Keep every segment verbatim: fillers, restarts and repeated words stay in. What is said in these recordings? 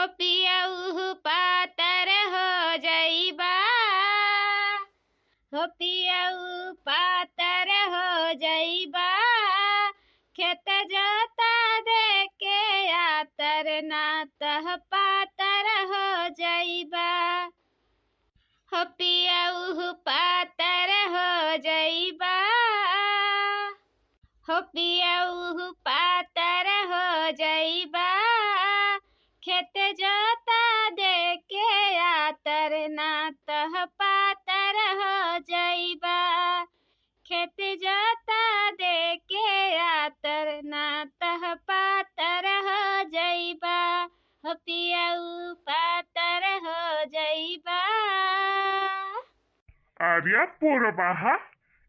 हो पियऊ पातर हो जइबा, हो पियऊ पातर हो जइबा, खेत जोता दे के आतर ना तह पातर हो जइबा। हो पियऊ पातर हो जइबा, हो पियऊ पातर हो जइबा, खेत जोता दे के आतर ना तह पातर हो जइबा, खेत जोता दे के आतर ना तह पातर हो जइबा, हो पियऊ पातर हो जइबा। अरे पुरबहा,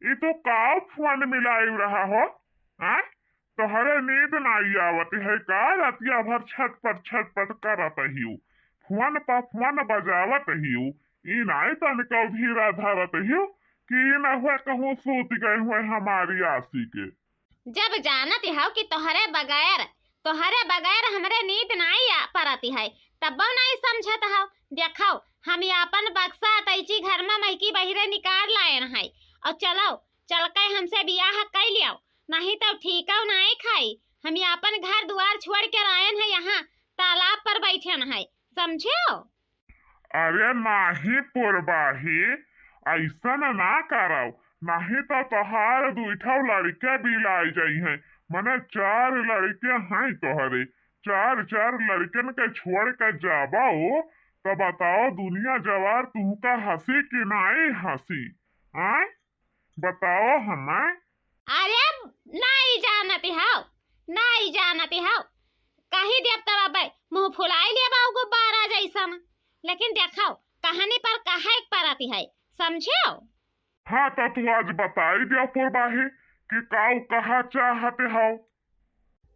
ई तो काव फोन मिलाइव रहा हो? हाँ? तोहरे नींद नाई आवत है का? रतिया भर छटपट छटपट करत हियो, फोन पर फोन बजावत हियो, ई नाई तनिको धीरा धरत हियो कि ई न हुए कहूँ सूत गए हुए हमारी आशिक। जब जानत हौ कि तोहरे बगैर, तोहरे बगैर हमरे नींद नाई आ परत है, तब्बो नाई समझत हौ। देखौ, हम आपन बक्सा अटैची घर में महकी बहिरे निकाल लायन है, और चलौ, चल के हमसे बियाह कइ लियो, नहीं तो ठीकौ नाई खाई। हम आपन घर दुआर छोड़ के आयन है, यहाँ तालाब पर बैठन है, समझो? अरे नाही पुरबाही, ऐसन ना करव, नाही तो तोहार दुई ठो लड़के बिलाई जइहैं। मने चार लड़के हैं तोहरे, चार चार लड़कन के छोड़ के जाबो तो बताओ दुनिया जवार तुहका हंसी कि नाई हंसी? आय बताओ हमें। अरे नाई जानत हौ, नाई जानत हौ, कही देब तब अबे मुँह फुलाई लेबा गुब्बारा जैसन। लेकिन देखौ, कहानी पर कहे के परत है, समझो? हाँ, तो तू आज बताई दिया पुरबाही कि काऊ कहा चाहत हौ।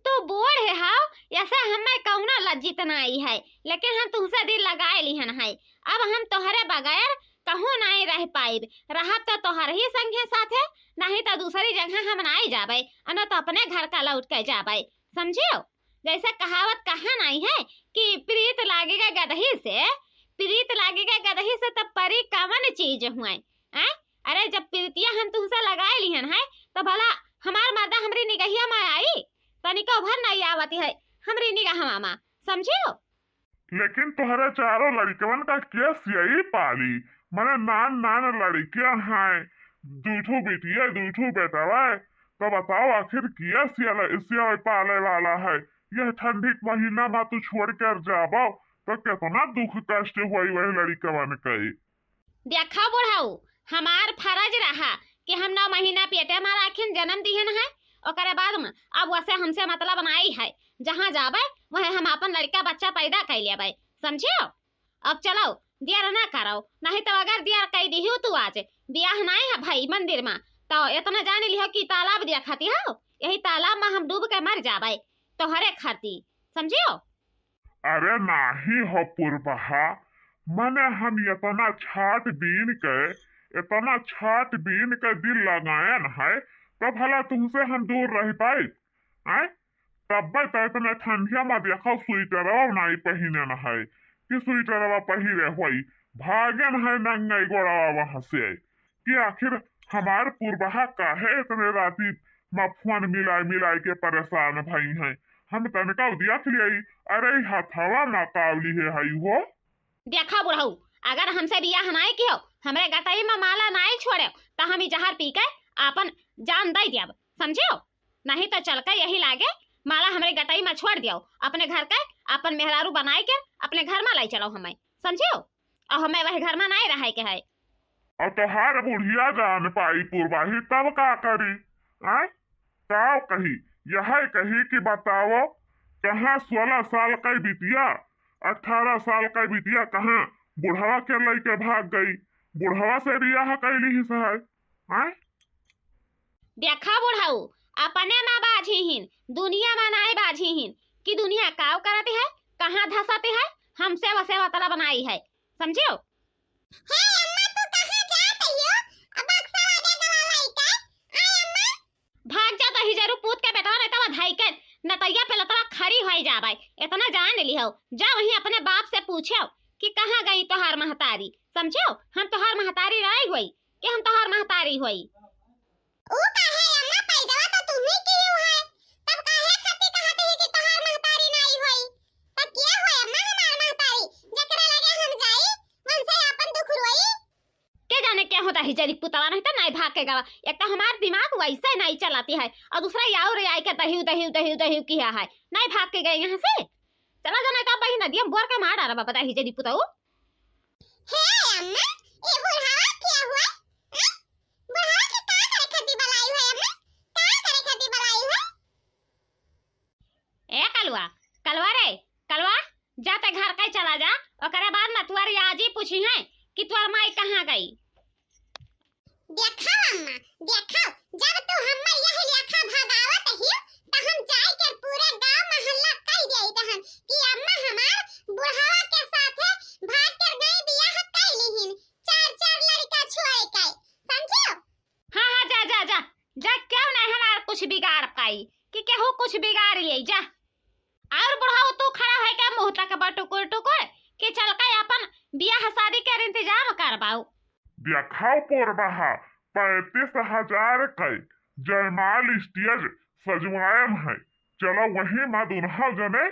तू बूढ़ हौ, ऐसे हमें कौनो लज्जित नाई है, लेकिन हम तुहसे दिल लगाए लिहन है। अब हम तोहरे बगैर कहूँ नाई रह पाइब। रहब तो तोहर ही संगे साथे, नहीं तो दूसरी जगह हम नाई जाबे, अनो तो अपने घर का लौट के जाबे, समझियो? जैसे कहावत कहा नाई है कि प्रीत लागेगा गदही से, प्रीत लागेगा गदही से, तब परी कवन चीज हुए? हैं? अरे, जब प्रीतिया हम तुहसे लगाए लिहन है, तो भला हमार मर्दा हमरी निगहिया में आई? तनिको भर नहीं आवत है हमरी निगहवा में, समझियो? लेकिन तोहरे चारों लड़कवन का केस यही पाली, मने नान नान लड़कियां हैं, दुई ठो बिटिया, दुई ठो बेटवा, तो बताओ आखिर केस यही पाले वाला है? यह ठंडी के महीना में तू छोड़ कर जाबो, तो कितना दुख कष्ट हुई वही लड़कवन के। देखा बुढ़ऊ, हमार फरज रहा कि हम नौ महीना पेटे में राखिन जन्म दिहन है, ओकरे बाद में अब वैसे हमसे मतलब नाई है। जहाँ जाबे वहीं हम अपन लड़का बच्चा पैदा कर लेबे, समझियो? अब चलो, देर ना करो, नहीं तो अगर देर कर दिहियो तू आज, बियाह नाई है भाई मंदिर में, तो इतना जान लिहो कि तालाब देखती हो, यही तालाब में हम डूब के मर जाबे तोहरे खाती, समझियो? अरे नाही हो पुरबहा, मने हम इतना छाट बीन के, इतना छाट बीन के दिल लगायन है, तो भला तुमसे हम दूर रह पाए? आय? तब्बे तो इतने ठंडिया में देखो स्वेटरवा नाई पहिनन है कि स्वेटरवा पहिरे होई, भागन है नंगे गोड़वा वहाँ से। कि आखिर हमार पुरबहा काहे इतने राती मा फोन मिलाए मिलाए के परेशान भई हैं। हम तनिका देख लियाई, अरे ई हथवा मा कावली है हई हो। देखा बुढ़ऊ, अगर हमसे बियाह नाई कियो, हमरे गटई मा माला नाई छोड़े, त हम ई जहर पी के आपन जान दे दियब, समझियो? नहीं तो चल के यही लागे माला हमरे गटई मा छोड़ दियो, अपने घर के अपन मेहरारू बनाए के अपने घर मा लाई चलो हमें, समझियो? और हमें वही घर मा नाई रहे के है। और तोहार बुढ़िया जान पाई पुरबाही तब का करी? आय? का कही? यह कही कि बताओ, कहाँ सोलह साल का बिटिया, अठारह साल का बिटिया कहाँ बुढ़वा के लइके भाग गई? बुढ़वा से बियाह कैली ही सहाय। आय? देखा बुढ़ऊ, अपने मा बाझी हिन, दुनिया मा नाई बाझी हिन कि दुनिया काव करत है, कहाँ धसत है, हमसे वसे मतलब नाई है, समझियो? हे अम्मा, तू कहाँ जात हियो? अब बक्सा वाले गवा लइके। आय अम्मा। भाग जा तो हिजरू पूत के बेटवा, नहीं तो धाई के नतैया पे लतवा खा अरे होई जाबै, इतना जान लिहो, जा वहीं अपने बाप से पूछो कि कहाँ गई तोहार महतारी। समझो, हम तोहार महतारी नहीं होई कि हम तोहार महतारी होई। ऊ काहे अम्मा, पैदवा तो तुम्ही कियो है, तब काहे खातिर कहत ही कि तोहार महतारी नाई होई? तब के होई अम्मा हमार महतारी, जेकरे लगे हम जाई, उनसे आपन दुख रोई? के जाने क्या होता है जरी पुतवा, नहीं तो नाई भाग के गवा। एक तो हमार दिमाग वैसे नाई चलाती है और दूसरा याऊ रे आई के दहियो दहियो दहियो दहियो किया है, नाई भाग के गए यहाँ से। चला जाना का बहिन, दियम बोर के मार डारा बाबा दही जरी पुतऊ। हे अम्मा, ये बुढ़ावा क्या हुआ? हैं? बुढ़ावा के का करे खातिर बलाई है अम्मा? का करे खातिर बलाई है? ए कलवा, कलवा रे, कलवा, जा ते घर के चला जा। ओकरे बाद में तुअर आजी पूछी है कि तुअर माई कहाँ गई। देखा अम्मा, देखा, जब तू हम्मर यह लेखा भगावत हियो, त हम जाई के पूरे गांव मोहल्ला कह देई तहन कि अम्मा हमार बुढ़ावा के साथे भाग कर गई बियाह कई लिहिन, चार चार लड़का छोड़ के, समझियो? हाँ हाँ, जा जा जा जा, क्यों नहीं हमार कुछ बिगाड़ पाई कि केहू कुछ बिगाड़ ले जा। और बुढ़ाऊ तू खड़ा है के मुँह तक बा टुकुर टुकुर कि चल के अपन बियाह शादी के इंतजाम करवाऊ। देखाओ पोरबहा, पैंतीस हजार के जयमाल स्टेज सजवायम है, चलो वही मा दुन्हा जने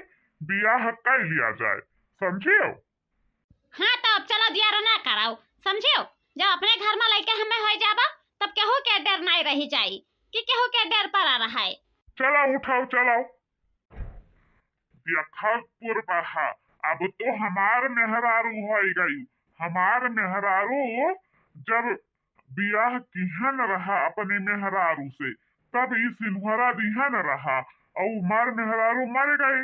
बियाह कर लिया जाए, समझियो? हाँ, तो अब चलो दियारो ना कराओ, समझियो? जब अपने घर में लइके हमें हो जाबा, तब केहू के डर नहीं रही जाई कि केहू के डर पड़ा रहा है। चलो उठाओ, चलो। देखा पुरबहा, अब तो हमार मेहरारू हो गई। हमार मेहरारू जब बियाह किहन रहा अपने मेहरारू से, तब ई सिन्हरा दिहन रहा, और हमार मेहरारू मर गई,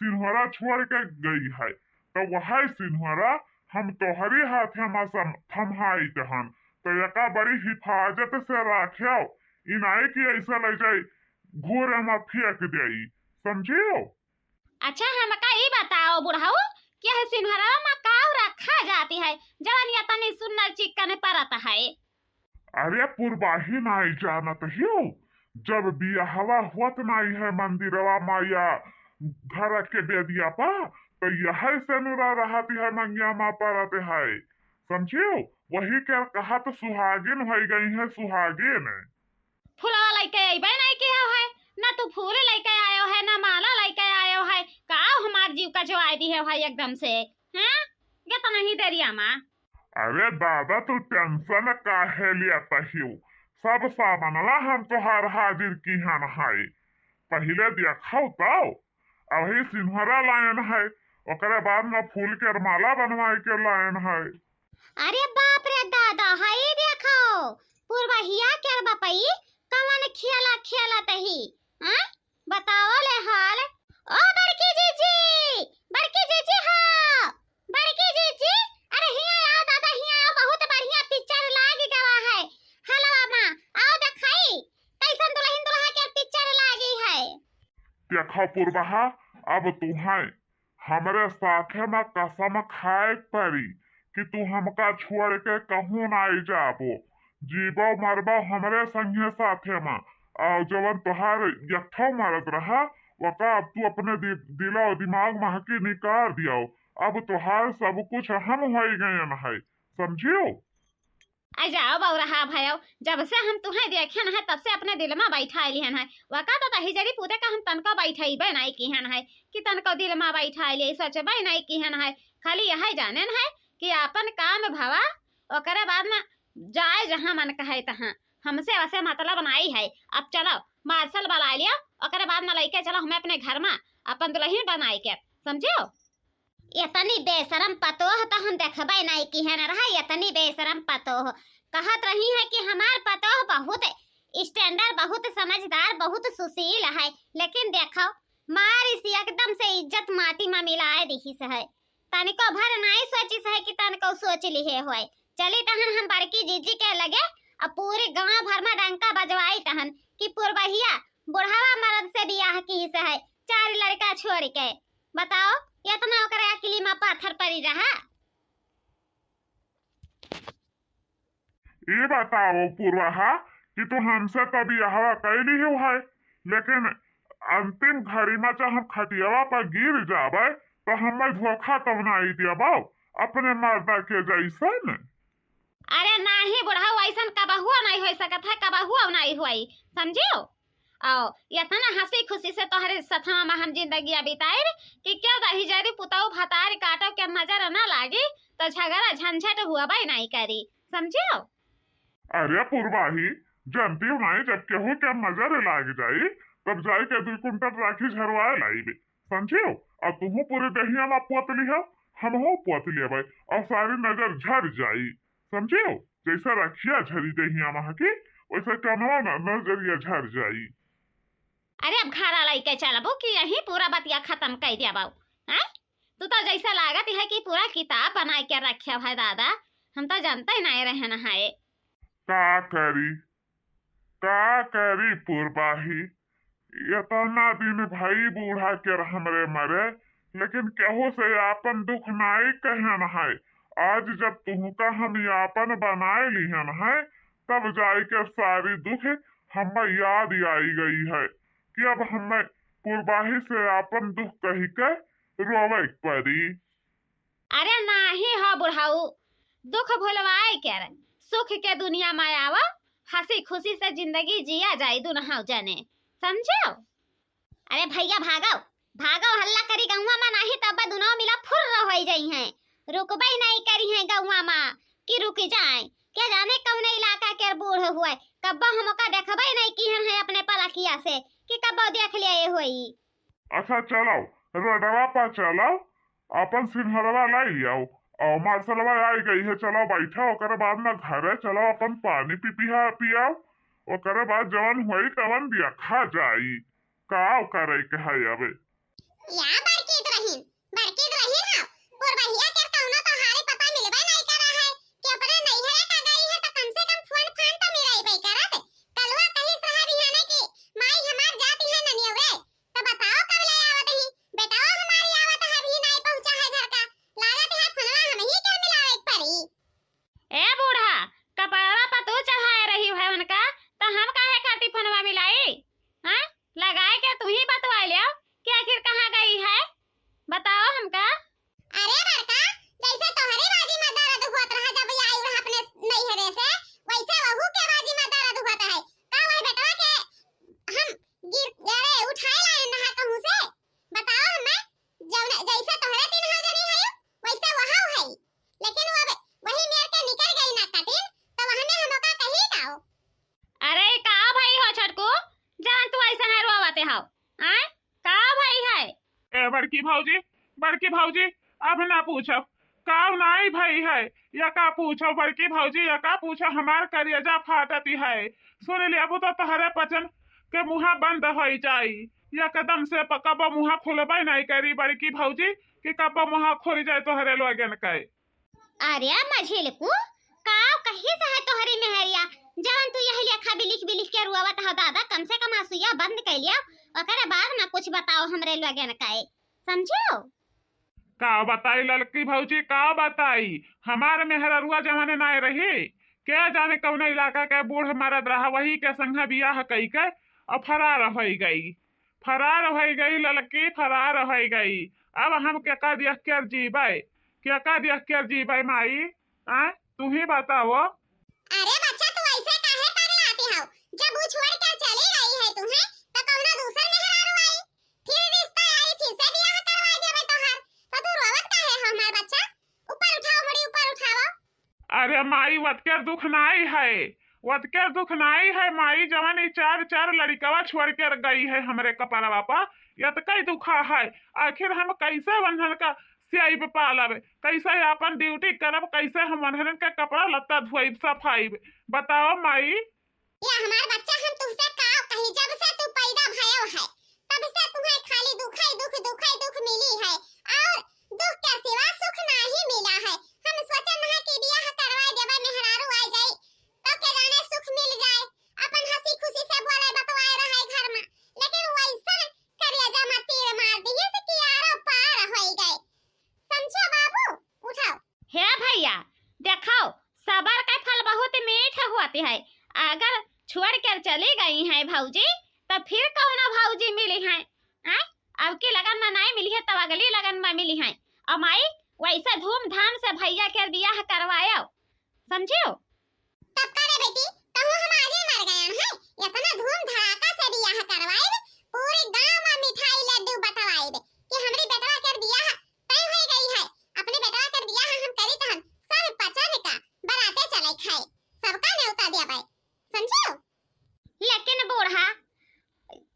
सिन्हरा छोड़ के गई है। तो वह सिन्हरा हम तोहरी हाथे मा सम-, थम्हाई दहन, तो एका बड़ी हिफाजत से राख्यो, ई नाई कि ऐसा ले जाई घूर मा फेंक देई, समझियो? अच्छा, हमका ई बताओ बुढ़ऊ कि यह सिन्हरवा मा काऊ रखा जाती है, जवन यतनी सुन्नर चिक्कन परत है? अरे पुरबाही नाई जानत हियो, जब बियाहवा होत नाई है मंदिरवा मा या घर के बेदिया पा, तो यह सेनुरा रहती है मंगिया मा परत है, समझियो? वही के कहत सुहागिन होई गई है, सुहागिन। फुलवा लइके अइबे नहीं किया है, ना तू फूल लइके आयो है, ना माला लइके आयो है, का हमार जीव कचवाई दिहे है एकदम से, हैं? ये तो नहीं देरिया माँ। अरे दादा, तू tension काहे लिया तहियो, सब सामानवा हम तोहार हाजिर किहन है, पहिले देखो तो। अबही सिन्हरा लायन है, ओकरे बाद में फूल के माला बनवाए के लायन है। अरे बाप रे दादा, हई देखो, पुरबहिया के बपई कवन खेला खेलत ही, हैं? बताओ ले हाल। ओ बड़की जीजी, बड़की जीजी हो, बड़की जीजी, अरे हियाँ आओ दादा, हियाँ आओ, बहुत बढ़िया picture लाग गवा है। Hall मा, आओ देखाई, कैसन दुल्हन दुल्हा के picture लागी है। देखो पुरबहा, अब तुहैं हमरे साथे मा कसम खाए परी कि तू हमका छोड़ के कहूँ नाई जाबो, जीबो मरबो हमरे संगे साथे मा। और जवन तोहार यठो मरद रहा, वका अब तू अपने दि-, दिलो दिमाग महकी निकाल दियो। अब तोहार सब कुछ हम होई गयन है, समझियो? आ जाओ बौरहा भयो, जब से हम तुहैं देखेन है, तब से अपने दिल मा बैठाई लिहन है। वका तो तही जड़ी पूते का हम तनको बैठइबे नाई किहन है कि तनको दिल मा बैठाई ले, सोचबे नाई किहन है। खाली यह जानेन है कि आपन काम भवा, ओकरे बाद में जाए जहाँ मन कहे तहाँ। हमसे वसे मतलब नाई है। अब चलो, मार्शल बुलाए लियो, ओकरे बाद में लइके चलो हमें अपने घर मा, अपन दुल्हन बनाए के, समझियो? यतनी बेशरम पतोह तो हम देखबे नहीं किहन रहा, यतनी बेशरम पतोह। कहत रही है कि हमार पतोह बहुत standard, बहुत समझदार, बहुत सुशील है, लेकिन देखो, मारिस एकदम से इज्जत माटी मा मिलाए दिहिस है। तनिको भर नाई सोचिस है कि तनिको सोच लिहे होए। चली तहन हम बड़की जीजी के लगे, अब पूरे गांव भर मा डंका बजवाई तहन कि पुरबहिया बुढ़ावा मरद से बियाह किहिस है, चार लड़का छोड़ के। बताओ, यतना ओकरे अकिली मा पाथर परी रहा। ई बताओ पुरवाहा कि तू हमसे तो बियाहवा कई लिहू है, लेकिन अंतिम घड़ी मा चाहे हम खटियावा पर गिर जाबे, तो हमें धोखा तब नाई देबो, अपने मर्दा के जैसन। अरे नाही बुढ़ऊ, ऐसन कबहुआ नाही होई सकत है, कबहुआ नाही होई, समझियो? आओ, इतना हँसी खुशी से तोहरे सथवा मा हम जिंदगिया बिताइब कि क्यों दही जरी पुतऊ भतारी काटो के नजर ना लागी, तो झगड़ा झंझट हुआ बाई नाही करी, समझियो? अरे पुरबाही, जनती नाही, जब केहू के नजर लाग जाई, तब जाई के दुई कुंटल राखी झरवाए लाइबे, समझियो? और तुहू पूरे दहिया मा पोत लिहो, हमहू पोत लेबे, और सारी नजर झर जाई, समझियो? जैसे रखिया झरी दहिया मा की, वैसे कनवा न-, नजरिया झर जाई। अरे अब घरा लइके चलबो कि यही पूरा बतिया खत्म कर देबो, हैं? तू तो जैसे लागत है कि पूरा किताब बनाए के रखे है दादा, हम तो जानते ही नहीं रहन है। का करी, का करी पुरबाही, इतना दिन भई बूढ़ा के हमरे मरे, लेकिन केहू से आपन दुख नाई कहन है। आज जब तुहका हम आपन बनाए लिहन है, तब जाए के सारी दुख हमें याद आई गई है कि अब हमें पुरबाही से आपन दुख कही के रोवे के पड़ी। अरे नाही हो बुढ़ऊ, दुख भुलवाए के रहे, सुख के दुनिया में आवा, हँसी खुशी से जिंदगी जिया जाई दुनहु जने, समझो? अरे भैया भागो, भागो, हल्ला करी गौवा मा, नाही तब दुनो मिला फुर्र होई जइहैं। रुकबे नहीं करिहैं गौवा मा कि रुक जाए। क्या जाने कौने इलाका के बूढ़ हुए, कब्बो हमका देखबे नहीं किहन है अपने पलकिया से कि कब्बो देख लिए होई। अच्छा चलो, रोडवा पर चलो, अपन सिंहरवा लाई आओ, और मार्शलवा आई गई है, चलो बैठा, ओकरे बाद में घरे चलो, अपन पानी पी पिया पियाओ, ओकरे बाद जवन होई तवन देखा जाई। का करे के है अबे? या बड़की दुलहिन, बड़की दुलहिन हो, पुरबहिया के कौनो तोहारे पता मिलबे नहीं करा है कि अपने नैहरे का गई है, तो कम से कम फोन फान तो मिलाइबे करत। कलुआ कही सहा बिहाने की माई हमार जाती है ननियवे, तो बताओ कब ले आवत ही? बेटवा हमारी आवत है, अभी नहीं पहुँचा है घर का, लागत है फोनवा हम ही कर मिलावे के पड़ी। ए बूढ़ा, कपड़वा पर तू चढ़ाए रही है उनका, तो हम काहे खातिर फोनवा मिलाई? हाँ, लगाए के तू ही बतवा लियो कि आखिर कहाँ गई है, बताओ हमका। अरे बड़का, जैसे तोहरे बाजी में दर्द हुआ रहा जब आई रहा अपने नैहरे से, वैसे वहू के बाजी में दर्द हुआ है। का वही बेटवा के हम गिर, अरे उठाए लाए नहा कहूँ से? बताओ हमें, जौन जैसे तोहरे तीन हो जनी है, वैसे वहू है, लेकिन वो अब वही मेर के निकल गई ना कटिन, तो वहने हम ओका कही का हो? अरे का भाई हो छोटकू, जवन तू ऐसा है रोवते हो, आय? का भाई है? ए बड़की भौजी, बड़की भौजी, अब ना पूछो, का नाई भाई है, या का पूछो बड़की भौजी, या का पूछो, हमार करेजा फाटती है। सुन लेबू तो तोहरे पचन के मुँहा बंद होई जाई, एकदम से प-, कब्बो मुँहा खुलबे नहीं करी बड़की भौजी, कि कब्बो मुँहा खुल जाए तोहरे लोगन के। अरे मझिलकू, का कही से है तोहरी मेहरिया, जवन तू यही लेखा बिलिख बिलिख के रुआवत हो दादा, कम से कम आंसुया बंद कर लिया, ओकरे बाद ना कुछ बताओ हमरे लोगन के, समझो? का बताई ललकी भौजी, का बताई, हमार मेहररुआ जवने नाय रही, के जाने कौन इलाका के बूढ़ मरद रहा, वही के संगे बियाह कई के और फरार होई गई, फरार होई गई ललकी, फरार होई गई। अब हम केका देख के जीबे, केका देख के जीबे माई, आ तू ही बताओ। अरे बच्चा, तू ऐसे काहे पगलाती हो? जब वो छोड़ कर चली गई है तुम्हें, तो कौनो दूसर मेहरारू आई, फिर रिश्ता आई, फिर से बियाह करवा देबे तोहार, तो तू रोवत काहे हो हमार बच्चा? ऊपर उठाओ मुड़ी, ऊपर उठाओ। अरे माई, वतकेर दुख नाई है, वतकेर दुख नाई है माई, जवन ई चार चार लड़िकवा छोड़ के गई है हमरे कपरवा पर, यतकई दुखा है। आखिर हम कैसे वन्हन का सियाइब पालब, कैसे आपन ड्यूटी करब, कैसे हम वन्हन के कपड़ा लत्ता धोइब, सफाइब, बताओ माई। या हमार बच्चा, हम तुमसे का कही, जब से तू पैदा भयो है, तब से तुम्हें खाली दुखई दुख, दुखई दुख मिली है, और दुख के सिवा सुख नाही मिला है। हम सोचन है कि बियाह करवा देबे, मेहरारू आ जाई, तो के जाने सुख मिल जाए, अपन हंसी खुशी से बोले बतवाए रहे घर में, लेकिन वैसन करेजा में तीर मार दिए से कि आरो पार होई गए। समझो बाबू, उठाओ। हे भैया, देखो, सबर का फल बहुत मीठ होते है। अगर छोड़ कर चली गई हैं भौजी, तो फिर कौनो भौजी मिली हैं, आय? अब की लगन में नाई मिली है, तब अगली लगन में मिली हैं। और माई, वैसे धूमधाम से भैया के बियाह करवायो, समझियो? तब का रे बेटी, कहूँ हम आजे मर गयन है, इतना धूम धड़ाका से बियाह करवाइब, पूरे गांव में मिठाई लड्डू बंटवाइब कि हमरी बेटवा के बियाह तय हो गई है। अपने बेटवा के बियाह हम करी तहन सब पचन का बराते चले खाए, सबका न्योता देबै, समझियो? लेकिन बूढ़ा,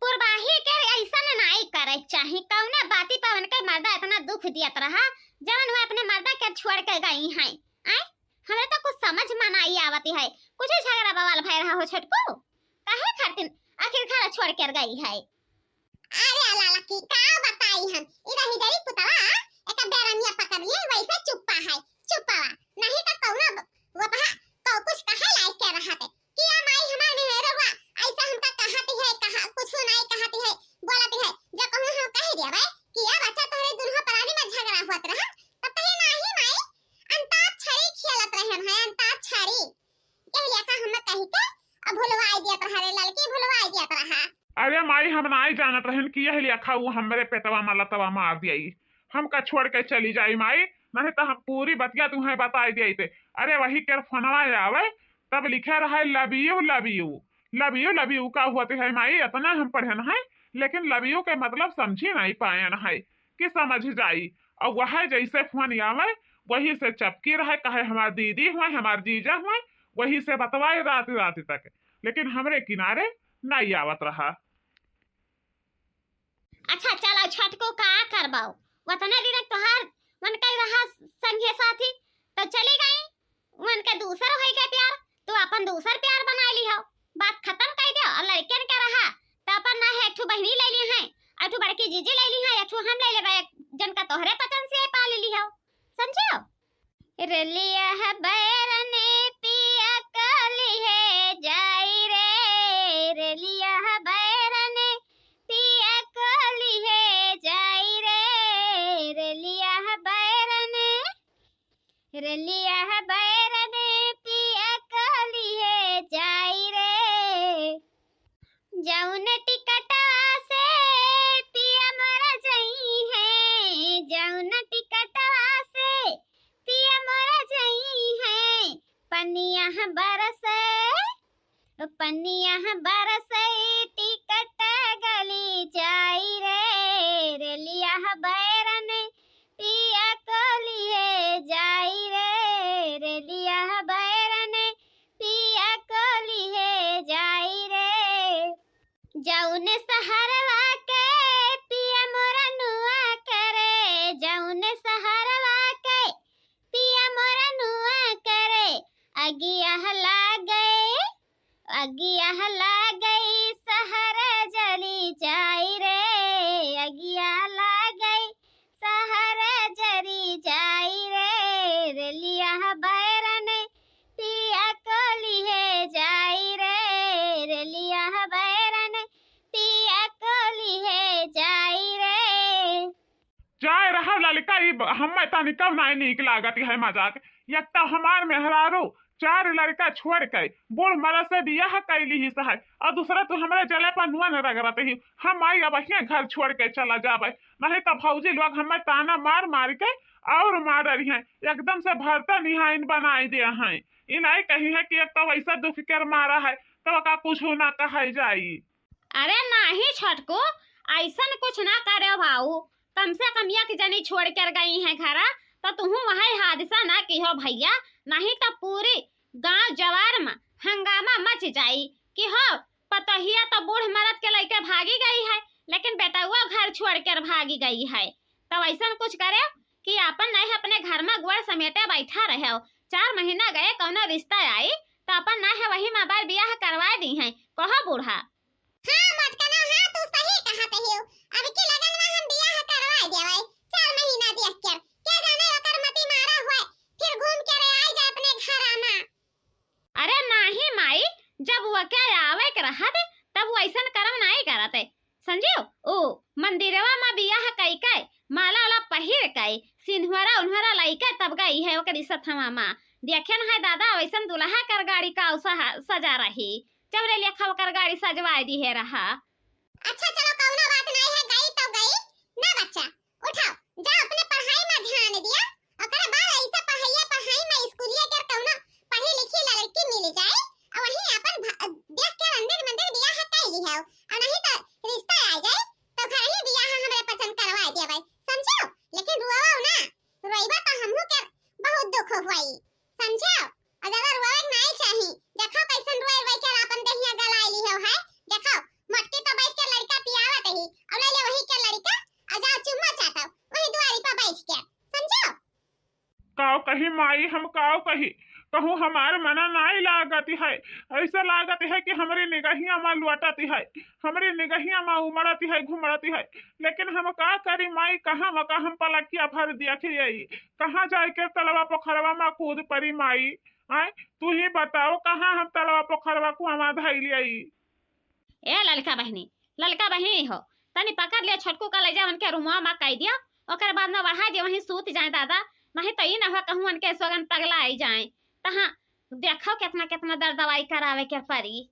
पुरबाही के ऐसन नाई करे चाही। कौने बाती पर उनके मर्दा इतना दुख दियत रहा, जवन वह अपने मर्दा के छोड़ के गई हैं? आय, हमरे तो कुछ समझ में नाई आवत है। कुछ झगड़ा बवाल भय रहा हो छोटकू, काहे खातिर आखिर घर छोड़ के गई है? अरे अलाला की का बताई हम, ई रही जरी पुतवा, एक बेरनिया पकड़ लिए, वैसे चुप्पा है, चुप्पा, नहीं तो कौनो ब-, वो पहा, को कुछ कहे लायक के रहते। किया माई हमार मेहरवा, ऐसा हमका कहत है, कहा, कुछ नहीं कहत है, बोलत है। जब कहूँ हम कह देबै कि "ए बच्चा, तोहरे दुनों प्राणी में झगड़ा होत रहा", तब कहे, "नाही माई, अंताक्षरी खेलत रहन है, अंताक्षरी।" यही लेखा हम कही के अब भुलवाई दियत रहा रे ललकी, भुलवाई दियत रहा। अरे माई, हम नाई जानत रहन कि यही लेखा वो हमरे पेटवा में लतवा मार दियाई, हमका छोड़ के चली जाई माई, नहीं तो हम पूरी बतिया तुम्हें बताई दियाई थे। अरे वही के फोनवा आवे, तब लिखे रहे "love you, love you, love you, love you" का होते है माई, इतना हम पढ़न है, लेकिन "love you" के मतलब समझी नहीं पायन है कि समझ जाई। और वह जैसे फोन आवे, वही से चपकी रहे, कहे "हमार दीदी हुए, हमार जीजा हुए", वही से बतवाए रात रात तक, लेकिन हमरे किनारे नहीं आवत रहा। अच्छा चलो छोटकू, का करबाऊ, वतने दिन तोहार मन कई रहा संगे साथी, तो चली गई, उनके दूसर होई गए प्यार, तू अपन दूसर प्यार बनाई ली हो, बात खत्म कर दो। और लड़कियन के रहा तो अपन ना है, एक ठो बहिनी ले ली है, एक ठो बड़की जीजी ले ली है, एक ठो हम ले लेबे, एक जन का तोहरे पसंद से पाल ली हो, समझो? रेलिया है बैरने पिया काली है जाई रे, रेलिया है बैरने पिया काली है जाई रे, रेलिया है बैरने, रेलिया है बैरने पिया काली है जाई रे। जौन टिकटवा से पिया मोरा जई है, जौन टिकटवा से पिया मोरा जई है, पनिया बरसे, पनिया बरसे टिकट गली जाई रे, रेलिया बैरन पिया को लिए जाई रे, रेलिया बैरन पिया को लिए जाई रे। जौन सहरवा के पिया मोरा नुआ करे, जौन सहरवा के पिया मोरा नुआ करे, अगिया लागे, अगिया लागई सहर जरी जाई रे, अगिया लागई सहर जरी जाई रे, रेलिया बैरन पिया को लिए जाई रे, रेलिया बैरन पिया को लिए जाई रे। जाए रहा ललका, ई ब-, हम्मे तनिकौ नाई नीक लागत है मजाक। एक तो हमार मेहरारू चार लड़का छोड़ के बूढ़ मरद से बियाह कैली ही सहाय, और दूसरा तू हमरे जले पर नुआ न रगड़त ही। हम आई अब हियां घर छोड़ के चला जाबे, नहीं तो भौजी लोग हमें ताना मार मार के और मार रही हैं, एकदम से भरता निहाइन बनाई दे हैं। ई नाई कही है कि एक तो वैसा दुख के मारा है, तो का कुछ ना कहे जाई। अरे नाही छोटकू, ऐसन कुछ ना करे भाऊ, कम से कम एक जनी छोड़ कर गई है घरा, तो तुहू वही हादसा ना की हो भैया, नहीं तो पूरी गांव जवार में हंगामा मच जाई कि हो पतोहिया तो बूढ़ मरद के लइके भागी गई है, लेकिन बेटउआ घर छोड़ कर भागी गई है। तो ऐसन कुछ करे कि अपन नहीं अपने घर में गोड़ समेटे बैठा रहे, चार महीना गए कौनो रिश्ता आई तो अपन ना है वही में बार बियाह करवा दी है, कहो बूढ़ा। हाँ मोटकना, हाँ तू सही कहत हियो। अब की लगन में हम बियाह करवा देवे, चार महीना देख कर, के जाने ओकर मती मारा हुए, फिर घूम के रे आई जाए अपने घरा में। अरे नाही माई, जब वके आवे के रहत, तब वैसन करम नाही करत। समझियो, ओ मंदिरवा में बियाह कई के, माला वाला पहिर के, सिन्हरा उन्हरा लइके तब गई है ओकरी सथवा में। देखे न है दादा, वैसन दुल्हा कर गाड़ी का सहा-, सजा रही, जब रे लेखा ओकर गाड़ी सजवाए दी है रहा। अच्छा चलो, कौनो बात नहीं है, गई तो गई ना बच्चा। उठाओ, जा अपने पढ़ाई में ध्यान दिया। ओकरे बाद ऐसे पढ़ाइया पढ़ाई में स्कूलिया के कौनो पढ़ी लिखी लड़की मिल जाए और वहीं अपन भ-, देख के अंदर मंदिर बियाह कर ली है, और नहीं तो रिश्ता आ जाए तो घर ही बियाह हमरे पसंद करवा देवे, समझो? लेकिन रोवा ना, रोइबा तो हमहू के बहुत दुख होई, समझो? और ज्यादा रोवे के नहीं चाही। देखो कैसन रोए रोए के अपन देहिया गलाए ली हो है। देखो मोटकी तो बैठ के लड़का पियावत ही, और ले ले वही के लड़का, और जाओ चुम्मा चाटो वही दुआरी पर बैठ के, समझो? काव कही माई, हम काव कही, कहूँ हमार मना नाई लागत है, ऐसा लागत है कि हमरी निगहिया मा लुटत है, हमरी निगहिया मा उमड़त है, घुमड़त है। लेकिन हम का करी माई, कहाँ मका हम पलकिया भर दिया खियाई, कहाँ जाए के तलवा पोखरवा मा कूद परी माई? आय, तू ही बताओ, कहाँ हम तलवा पोखरवा कुआवा धइलियाई? ए ललका बहिनी, ललका बहिनी हो, तनी पकड़ लिया छोटकू का, ले जा उनके रूमवा मा कई दिया, ओकर बाद में बढ़ा दिया, वहीं सूत जाए दादा, नहीं तो ई ना हुआ कहूँ उनके सोगन पगला आई जाए। तहाँ देखो कितना कितना दर्द दवाई करावे के परी।